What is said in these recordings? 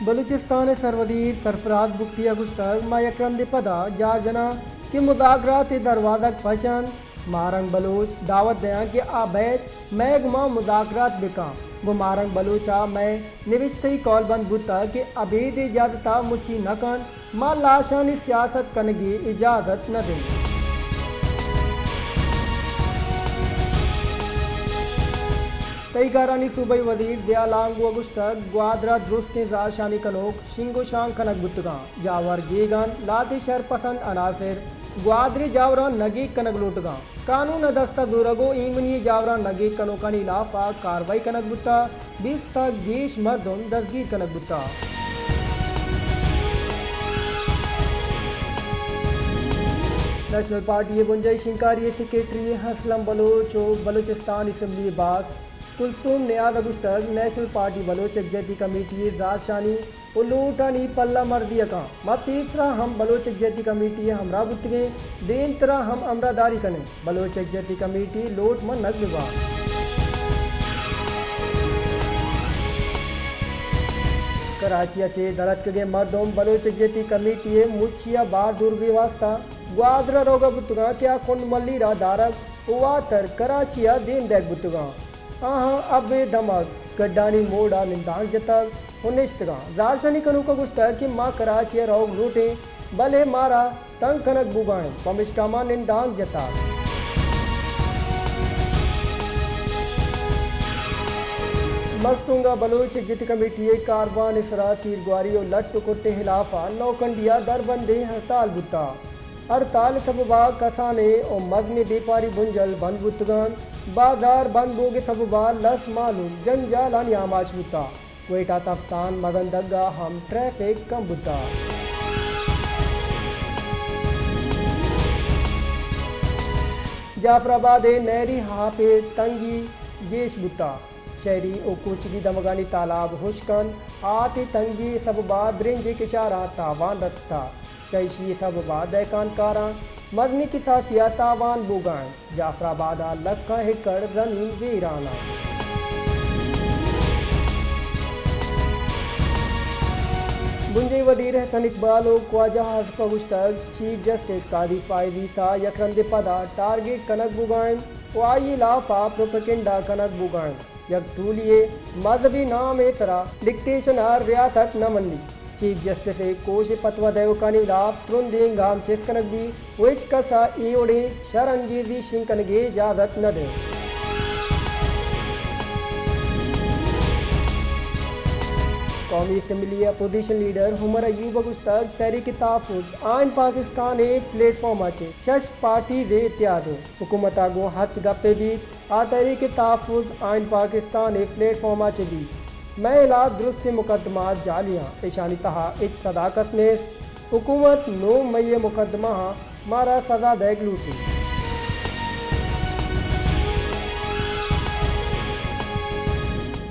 بلوچستان ءِ سروزیر سرفراز بگٹی ءَ گوشتگ، ما یک رندے پدا جار جناں کہ مذاکرات ءِ دروازگ پچ اَنت۔ ماہ رنگ بلوچ دعوت دیاں کہ آ بئیت، مئے گما مذاکرات بکن۔ گوں ماہ رنگ بلوچ ءَ مئے نبشتہی کولبند بوتگ کہ ابید اجازت ءَ مچی نہ کنت، ما لاشانی سیاست کنگ ءِ اجازت نہ دئیں۔ تہی کارانی صوبائی وزیر ضیاء لانگو ءَ گوشتگ، گوادر ءَ درستیں زہرشانی کنوک شنگ ءُ شانگ کنگ بوتگ اَنت۔ جاور گیگ اَنت، لہتے شر پسند عناصر گوادر ءِ جاوراں نگیگ کنگ لوٹگ اَنت۔ قانون ءِ دست ءَ زورگ ءُ ایمنی ءِ جاوراں نگیگ کنوکانی ہلاف ءَ کاروائی کنگ بوتگ، بیست ءَ گیش مردم دزگیر کنگ بوتگ۔ نیشنل پارٹی ءِ بنجاہی شنگکاری ءِ سیکرٹری اسلم بلوچ ءُ بلوچستان اسمبلی ءِ باسک کلثوم نیاز ءَ گوشتگ، نیشنل پارٹی بلوچ یکجہتی کمیٹی ءِ زہرشانی ءُ لوٹانی پلہ مردی ءَ کن۔ ما پیسرا ہم بلوچ یکجہتی کمیٹی ءِ ہمراہ بوتگیں، دیمترا ہم ہمراہ داری کنیں۔ بلوچ یکجہتی کمیٹی ءِ لوٹ منگ بہ بات۔ کراچی ءَ چہ دراتکگیں مردم بلوچ یکجہتی کمیٹی ءِ مچی ءَ بار زورگ ءِ واستہ گوادر ءَ روگ ءَ بوتگ اَنت کہ آ کنڈ ملیر ءَ دارگ ءُ واتر کراچی ءَ دیم دئیگ بوتگ اَنت۔ آہاں ابید دمگ گڈانی موڑ ءَ نندانک جتگ ءُ نشتگ اَنت۔ زہرشانی کنوک ءَ گوشتگ کہ ما کراچی ءَ روگ لوٹیں، بلے مارا تنگ کنگ بوگ ءَ اِنت، پمیشکا ما نندانک جتگ۔ مستونگ ءَ بلوچ یکجہتی کمیٹی ءِ کاروان ءِ سرا تیرگواری ءُ لٹ ءُ کٹ ءِ ہلاف ءَ نوکنڈی ءَ دربندیں ہڑتال بوتگ۔ ہڑتال ءِ سبب ءَ کسانیں ءُ مزنیں بیپاری بنجل بند بوتگ اَنت۔ بازار بند بوگ ءِ سبب ءَ لس مھلوک جنجالانی آماچ بوتگ۔ کوئٹہ، تفتان، مزن درگاہ ءَ ہم ٹریفک کم بوتگ۔ جعفر آباد ءِ نہری آپ ءِ تنگی گیش بوتگ۔ شہری ءُ کوچگی دمگانی تالاب ہشک اَنت۔ آپ ءِ تنگی ءِ سبب ءَ برنج ءِ کشار ءَ تاوان رستگ۔ چہ ایشی ءِ سبب ءَ دہکان کاراں مزنیں کساسی ءَ تاوان بوگ ءَ اِنت۔ جعفر آباد ءَ لکھاں ایکڑ زمین ویران اِنت۔ بنجاہی وزیر احسن اقبال ءُ خواجہ آصف ءَ گوشتگ، چیف جسٹس قاضی فائز عیسی یک رندے پدا ٹارگٹ کنگ بوگ ءَ اِنت ءُ آئی ءِ ہلاف ءَ پروپیگنڈا کنگ بوگ ءَ اِنت۔ یک ٹولی ءِ مذہبی نام ءِ سرا ڈکٹیشن ءَ ریاست نہ منی۔ چیف جسٹس ءِ کوش ءُ فتویٰ دئیوکانی ہلاف ترندیں گام چست کنگ بیت ءُ ہچ کس ءَ اے وڑیں شر انگیزی شنگ کنگ ءِ اجازت نہ دئیں۔ قومی اسمبلی ءِ اپوزیشن لیڈر عمر ایوب ءَ گوشتگ، تحریک تحفظ آئین پاکستان ءِ پلیٹ فارم ءَ چہ شش پارٹیز ءِ اتحاد اِنت، حکومت ءَ گوں ہرچ گپے بیت آ تحریک تحفظ آئین پاکستان ءِ پلیٹ فارم ءَ چہ بیت۔ مئے ہلاف درستیں مقدمات جعلی آں، ایشانی تہا ہچ صداقت نیست۔ حکومت نو مئی ءِ مقدمہ آں مارا سزا دئیگ لوٹیت۔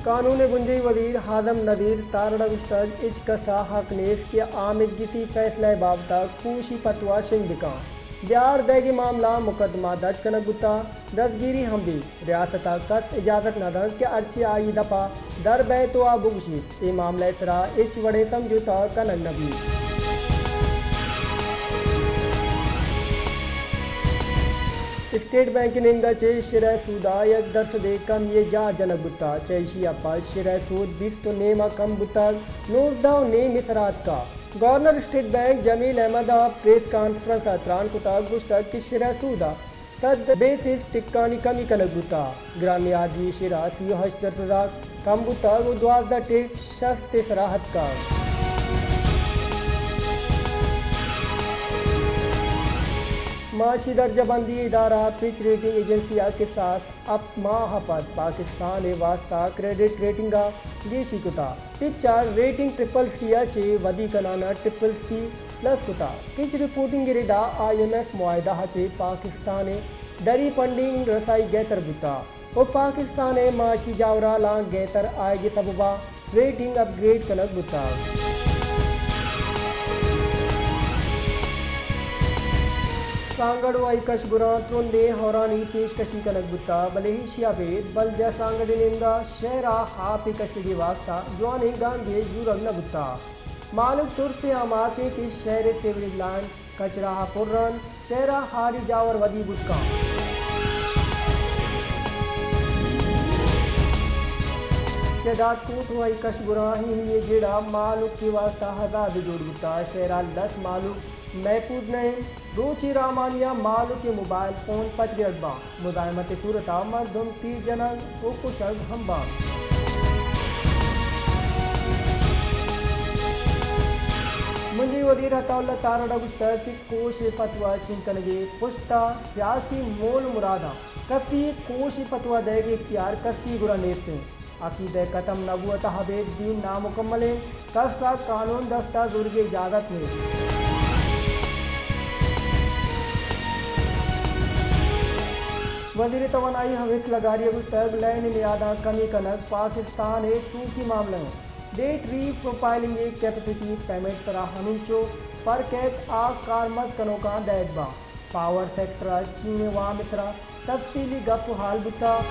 قانون ءِ بنجاہی وزیر اعظم نذیر تارڑ ءَ گوشتگ، ہچ کس ءَ حق نیست کہ آمیدگسی فیصلہ ءِ بابت ءَ کوشی فتویٰ شنگ بہ کنت۔ دیار دئیگ ءِ معاملہ ءَ مقدمہ درج کنگ بوتگ، دزگیری ہم بیت۔ ریاست ءَ کس اجازت نہ دنت کہ ہرچی آئی ءِ دپ ءَ در بئیت ءُ آ بگوشیت۔ اے معاملہ ءِ سرا ہچ وڑیں سمجھوتہ کنگ نہ بیت۔ اسٹیٹ بینک ءِ نیمگ ءَ چہ شرح ءِ سود ءَ یک درسدے کمی ءِ جار جنگ بوتگ۔ چہ ایشی ءَ پد شرح ءِ سود بیست ءُ نیم ءَ کم بوتگ، نوزدہ ءُ نیم ءِ سرا اتکگ۔ گورنر اسٹیٹ بینک جمیل احمد ءَ پریس کانفرنس ءَ تران کتگ، گوشتگ کہ شرح ءِ سود ءَ سد بیسز ٹکانی کمی کنگ بوتگ۔ گران نیازی ءِ شرح سی ءُ ہشت درسد ءَ کم بوتگ ءُ دوازدہ ٹک شست ءِ سرا اتکگ۔ معاشی درجہ بندی ادارہ فچ ریٹنگ ایجنسی ءَ کساس ہپت ماہ ءَ پد پاکستان ءِ واستہ کریڈٹ ریٹنگ ءَ گیشی کتگ۔ فچ ءَ ریٹنگ ٹرپل سی ءَ چہ ودی کنان ءَ ٹرپل سی پلس کتگ۔ فچ رپورٹنگ گریڈ ءَ آئی ایم ایف معاہدہ ءَ چہ پاکستان ءِ دری فنڈنگ رسائی گہتر بوتگ ءُ پاکستان ءِ معاشی جاورالاں گہتر آیگ ءِ سبب ءَ ریٹنگ اپ گریڈ کنگ بوتگ۔ سانگڑ ءُ آئی کشگراں ترندیں ہورانی پیشکشی کنگ بوتگ، بلے ایشی ءَ ابید بلجاہ سانگڑ ءِ نیمگ ءَ شہر ءَ آپ ءِ کشگ ءِ واستہ جوانیں گامگیج زورگ نہ بوتگ۔ مہلوک ترس ءِ آماچ اِنت کہ شہر ءِ سیوریج لائن کچرا ءَ پر اَنت، شہر ءَ ہاری جاور ودی بوت کنت۔ شہداد کوٹ ءُ آئی کشگراں ہیلی ءِ جیڑہ مہلوک ءِ واستہ عذابے جوڑ بوتگ۔ شہر ءَ لس مہلوک محفوظ نہ اَنت۔ روچی رامانی ءَ مہلوک ءِ موبائل فون پچ گرگ باں۔ مزاحمت ءِ صورت ءَ مردم تیر جنگ ءُ کشگ ہم باں۔ مجنی وزیر عطا اللہ تارڑ ءَ گوشتگ کہ کوش ءِ فتویٰ شنگ کنگ ءِ پشت ءَ سیاسی مول ءُ مراداں، کسی کوش ءِ فتویٰ دئیگ ءِ اختیار کسی ءِ گورا نیست اِنت۔ عقیدہ ختم نبوت ءَ ابید دین نامکمل اِنت، کس ءَ قانون دست ءَ زورگ ءِ اجازت نیست۔ وزیر توانائی حفیظ لغاری ءَ گوشتگ، لین ءِ نیاداں کمی کنگ پاکستان ءِ توکی معاملہ اِنت۔ ڈیٹ ری پروفائلنگ ءِ کیپیسٹی پیمنٹ ءِ سرا ہمینچو پر کیچ آ کارمرز کنوکاں دئیگ باں۔ پاور سیکٹر ءَ چین ءِ وام ءِ سرا تفصیلی گپ ءُ ہال بوتگ۔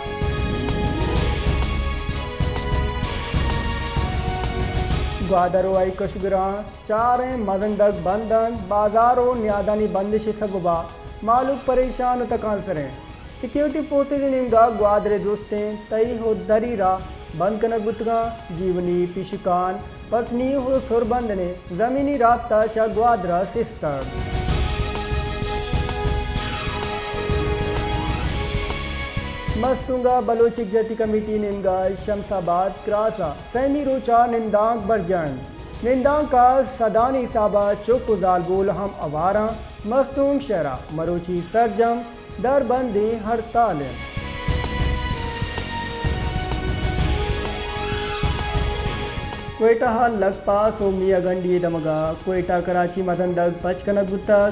گوادر ءُ آئی کشگراں چاریں مزن دگ بند اَنت، بازار ءُ نیادانی بندش ءِ سبب ءَ مہلوک پریشان ءُ تکانسر اِنت۔ سیکورٹی فورسز ءِ نیمگ ءَ گوادر ءِ درستیں تہی ءُ دری راہ بند کنگ بوتگ اَنت۔ جیونی، پیشکان، پسنی ءُ سربندن ءِ زمینی رابطہ چہ گوادر ءَ سستگ۔ مستونگ ءَ بلوچ یکجہتی کمیٹی ءِ نیمگ ءَ شمس آباد کراس ءَ سیمی روچ ءَ نندانک برجاہ اِنت۔ نندانک ءَ سدانی حساب ءَ چک ءُ زالبول ہم ہوار اَنت۔ مستونگ شہر ءَ مروچی سرجم دربندیں ہڑتال اِنت۔ کوئٹہ ءَ لکھ پاس ءُ میاں گنڈی ءِ دمگ ءَ کوئٹہ کراچی مزن دگ پچ کنگ بوتگ۔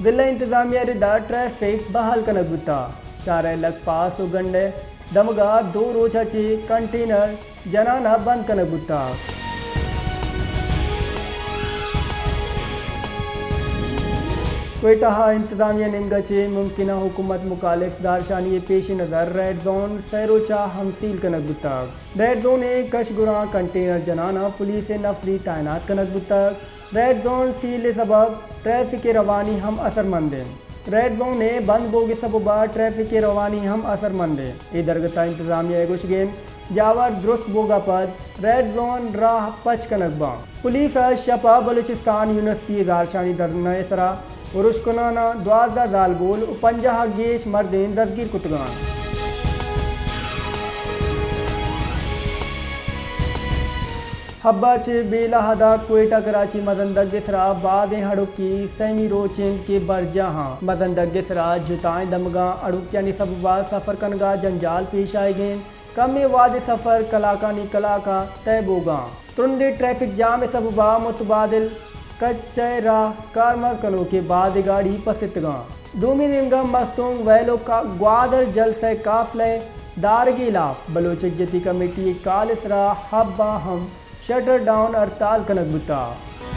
ضلع انتظامیہ ءِ رد ءَ ٹریفک بحال کنگ بوتگ۔ شارع لکھ پاس ءُ گنڈ ءِ دمگ ءَ دو روچ ءَ چہ کنٹینر جنان ءَ بند کنگ بوتگ۔ کوئٹہ ءَ انتظامیہ ءِ نیمگ ءَ چہ ممکنہ حکومت مخالف زہرشانی ءِ پیش نظر ریڈ زون سئے روچ ءَ ہم سیل کنگ بوتگ۔ ریڈ زون ءِ کشگراں کنٹینر جنان ءَ پولیس ءِ نفری تعینات کنگ بوتگ۔ ریڈ زون سیل ءِ سبب ٹریفک ءِ روانی ہم اثرمند اِنت۔ ریڈ زون ءِ بند بوگ ءِ سبب ءَ ٹریفک ءِ روانی ہم اثرمند اِنت۔ اے درگت ءَ انتظامیہ ءِ گوشگ اِنت جاور درست بوگ ءَ پد ریڈ زون راہ پچ کنگ باں۔ پولیس ءَ شپ ءَ بلوچستان یونیورسٹی ءِ زہرشانی دھرنا ءِ سرا ارش کنان ءَ دوازدہ زالبول ءُ پنجاہ ءَ گیش مردین دزگیر کتگ اَنت۔ حب ءَ چہ بیلہ ءَ داں کوئٹہ کراچی مزن دگ ءِ سرا بازیں ہڑکی سیمی روچ اِنت کہ برجاہ اَنت۔ مزن دگ ءِ سرا جتائیں دمگاں ہڑکیانی سبب ءَ سفر کنگ ءَ جنجال پیش آیگ اِنت۔ کمیں وہد ءِ سفر کلاکانی کلاکاں طے بوگ ءَ اَنت۔ ترندیں ٹریفک جام ءِ سبب ءَ متبادل کچ ءِ راہ کارمرز کنوکیں بازیں گاڑی پسیتگ اَنت۔ دومی نیمگ ءَ مستونگ ویل ءُ کا-، گوادر جلسہ ءِ قافلہ ءِ دارگ ءِ ہلاپ بلوچ یکجہتی کمیٹی ءِ کال ءِ سرا حب ءَ ہم شٹر ڈاؤن ہڑتال کنگ بوتگ۔